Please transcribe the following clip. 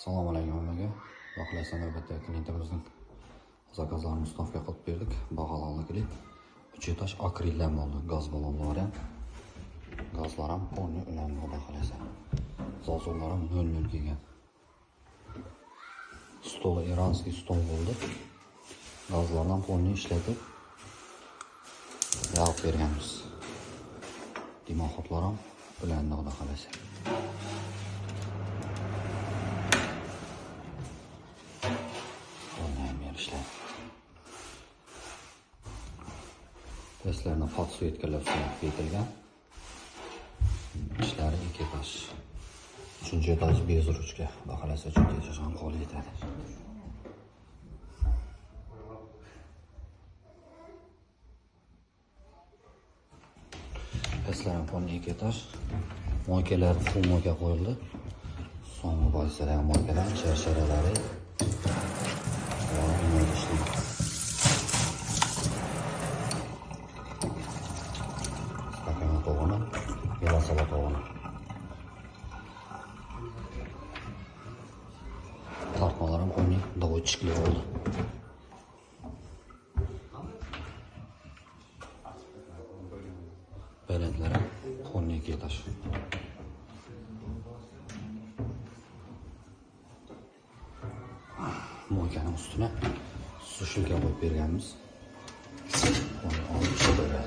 Assalomu alaykum hammaga. Xudo xohlasa navbatdagi klientimizning zakazlarini ustavka qilib berdik. Bag'alonlikli 3 etaj akrildan bo'ldi. Gaz ballonlari ham, gazlar ham polni ulandi xudo xohlasa. Zazorlar ham 0-0 kelgan. Stol iranskiy stol bo'ldi. Gazlardan polni ishlatib yog'ib berganmiz. Dimoxotlar ham ulandi xudo xohlasa. Testlarni podsvetkalar betilgan. Ishlari 2 etaj. 3-etaj bez ruchka. Xudo xohlasa 3-etaj ham qo'l yetadi. Testlar ham polni 2 etaj. Moykalar full moyka qo'yildi. So'nggi boysalar moykalar, sharsharalari. To'g'ini, yelosala to'g'ini. Tartmalar ham qo'yning доводчикli bo'ldi. Belentlar ham qo'yning 2 etaj. Moykaning ustuna sushilka qo'yib berganmiz. Uni olib chiqadi.